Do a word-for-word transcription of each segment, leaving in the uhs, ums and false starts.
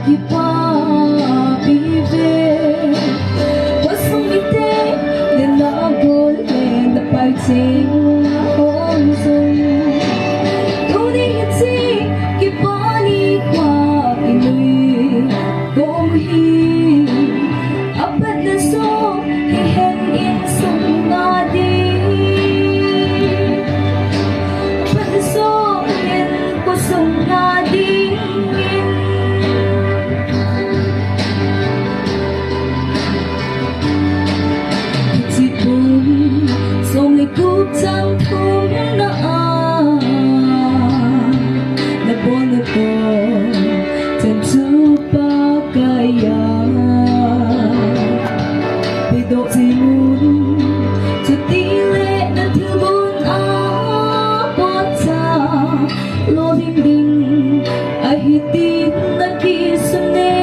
Kipapi ve, khosung mite, nena gol le napai cheng hon jong. Tuni hiche kipa nikho a inui khom u hi, apatna jong hihen insung a ding. Apatna jong hihen khosung a ding. Hiche kum som le gup chang thumna a, nabolna po chan chu Pakai a, pehdoh jing un, chutile na thilgon a potcha lolhing ding ahi tin nakisun e.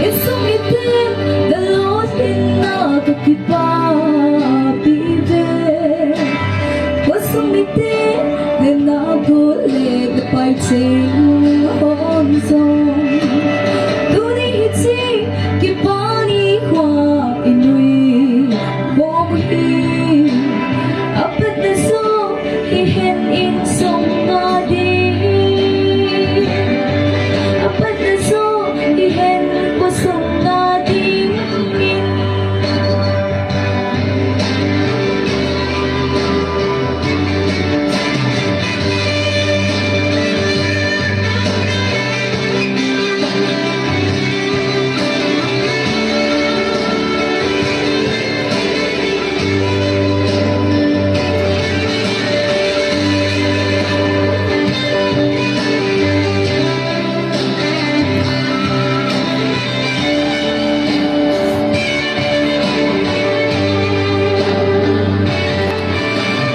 Insung miten nalolhinna kakipapi ve. Khosung miten nena gol le napai cheng hon jong. Tuni hiche kipa nikho a inui khom u hi, apatna jong hihen insung a ding. Apatna jong hihen khosung a ding.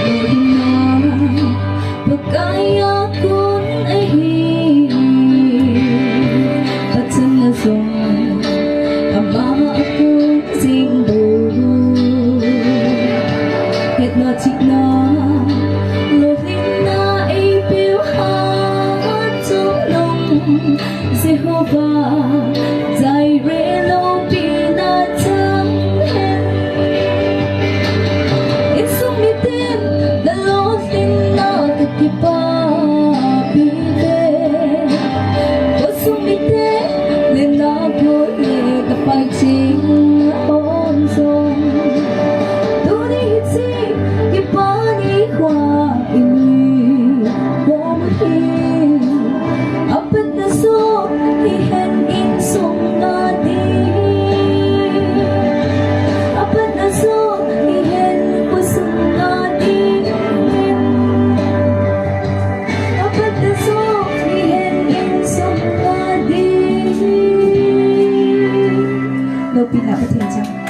Lolhinna Pakai a kon ahi, pachatna jong ama a kon jing bou. Hetna chihna, lolhinna eipeu hat jong nung Jehovah Jireh loupina chang hen. Insung miten nalolhinna kakipapi ve. Khosung miten nena gol le napai cheng hon jong. Tuni hiche kipa nikho a inui khom u hi, apatna jong hihen insung a ding. Apatna jong hihen khosung a ding. Apatna jong hihen insung a ding. Loupina Pathen chang.